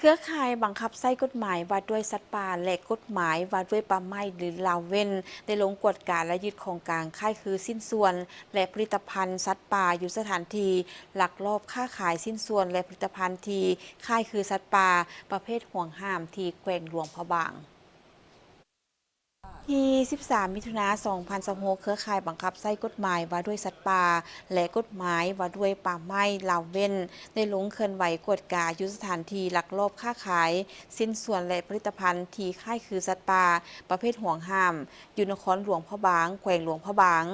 ເຄືອຂ່າຍບັງຄັບໃຊ້ກົດໝາຍວ່າດ້ວຍສັດປ່າ ແລະ ກົດໝາຍວ່າດ້ວຍປ່າໄມ້ ຫຼື ລາວເວັນ ໄດ້ລົງກວດກາ ແລະ ຍຶດຂອງກາງຄ້າຍຄືຊິ້ນສ່ວນ ແລະ ຜະລິດຕະພັນສັດປ່າ ຢູ່ສະຖານທີ່ລັກລອບຄ້າຂາຍຊິ້ນສ່ວນ ແລະ ຜະລິດຕະພັນທີ່ຄ້າຍຄືສັດປ່າ ປະເພດຫວງຫ້າມ ທີ່ແຂວງຫຼວງພະບາງ. ທີສິບສາມ ມິຖຸນາ ສອງພັນຊາວຫົກ ເຄືອຂ່າຍບັງຄັບໃຊ້ກົດໝາຍວ່າດ້ວຍສັດປ່າ ແລະ ກົດໝາຍວ່າດ້ວຍປ່າໄມ້ ລາວເວັນ ໄດ້ລົງເຄື່ອນໄຫວກວດກາຢູ່ສະຖານທີ່ລັກລອບຄ້າຂາຍຊິ້ນສ່ວນ ແລະ ຜະລິດຕະພັນທີ່ຄ້າຍຄືສັດປ່າ ປະເພດຫວງຫ້າມ ຢູ່ນະຄອນຫຼວງພະບາງ ແຂວງຫຼວງພະບາງ.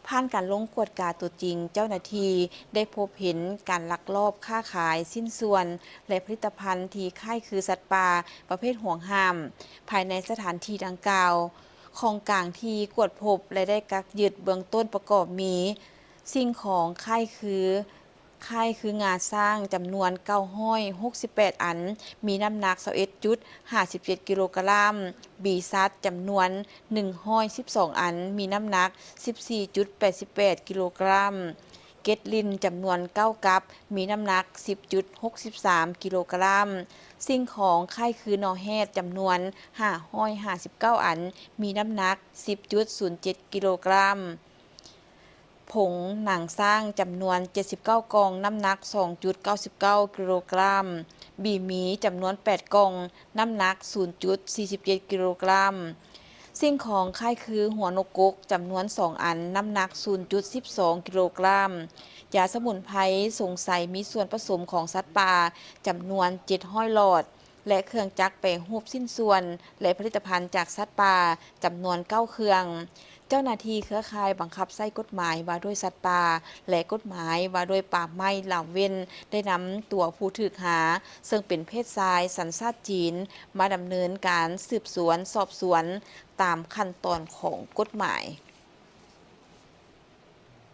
ຜ່ານການລົງກວດກາຕົວຈິງ, ເຈົ້າໜ້າທີ່ໄດ້ພົບເຫັນການລັກລອບຄ້າຂາຍຊິ້ນສ່ວນ ແລະ ຜະລິດຕະພັນທີ່ຄ້າຍຄືສັດປ່າ ປະເພດຫວງຫ້າມ ພາຍໃນສະຖານທີ່ດັ່ງກ່າວ. ຂອງກາງທີ່ກວດພົບ ແລະ ໄດ້ກັກຍຶດເບື້ອງຕົ້ນປະກອບມີ ສິ່ງຂອງຄ້າຍຄື ຄ້າຍຄືງາຊ້າງ ຈຳນວນເກົ້າຮ້ອຍຫົກສິບແປດອັນ, ມີນ້ຳໜັກຊາວເອັດຈຸດຫ້າສິບເຈັດກິໂລກຣາມ, ບີຊັດ ຈຳນວນໜຶ່ງຮ້ອຍສິບສອງອັນ, ມີນ້ຳໜັກສິບສີ່ຈຸດແປດສິບແປດກິໂລກຣາມ, ເກັດລິ້ນ ຈຳນວນເກົ້າກັບ, ມີນ້ຳໜັກສິບຈຸດຫົກສິບສາມກິໂລກຣາມ, ສິ່ງຂອງຄ້າຍຄືໜໍ່ແຮດ ຈຳນວນຫ້າຮ້ອຍຫ້າສິບເກົ້າອັນ, ມີນ້ຳໜັກສິບຈຸດສູນເຈັດກິໂລກຣາມ. ຜົງໜັງຊ້າງ ຈຳນວນເຈັດສິບເກົ້າກ່ອງ, ນ້ຳໜັກສອງຈຸດເກົ້າສິບເກົ້າກິໂລກຣາມ, ບີໝີ ຈຳນວນແປດກ່ອງ, ນ້ຳໜັກສູນຈຸດສີ່ສິບເຈັດກິໂລກຣາມ, ສິ່ງຂອງຄ້າຍຄືຫົວນົກກົກ ຈຳນວນສອງອັນ, ນ້ຳໜັກສູນຈຸດສິບສອງກິໂລກຣາມ, ຢາສະໝຸນໄພສົງໄສມີສ່ວນປະສົມຂອງສັດປ່າ ຈຳນວນເຈັດຮ້ອຍຫຼອດ ແລະ ເຄື່ອງຈັກແປຮູບຊິ້ນສ່ວນ ແລະ ຜະລິດຕະພັນຈາກສັດປ່າ ຈຳນວນເກົ້າເຄື່ອງ. ເຈົ້າໜ້າທີ່ເຄືອຂ່າຍບັງຄັບໃຊ້ກົດໝາຍວ່າດ້ວຍສັດປ່າ ແລະ ກົດໝາຍວ່າດ້ວຍປ່າໄມ້ ລາວເວັນ ໄດ້ນຳຕົວຜູ້ຖືກຫາ ເຊິ່ງເປັນເພດຊາຍສັນຊາດຈີນ ມາດຳເນີນການສືບສວນສອບສວນຕາມຂັ້ນຕອນຂອງກົດໝາຍ.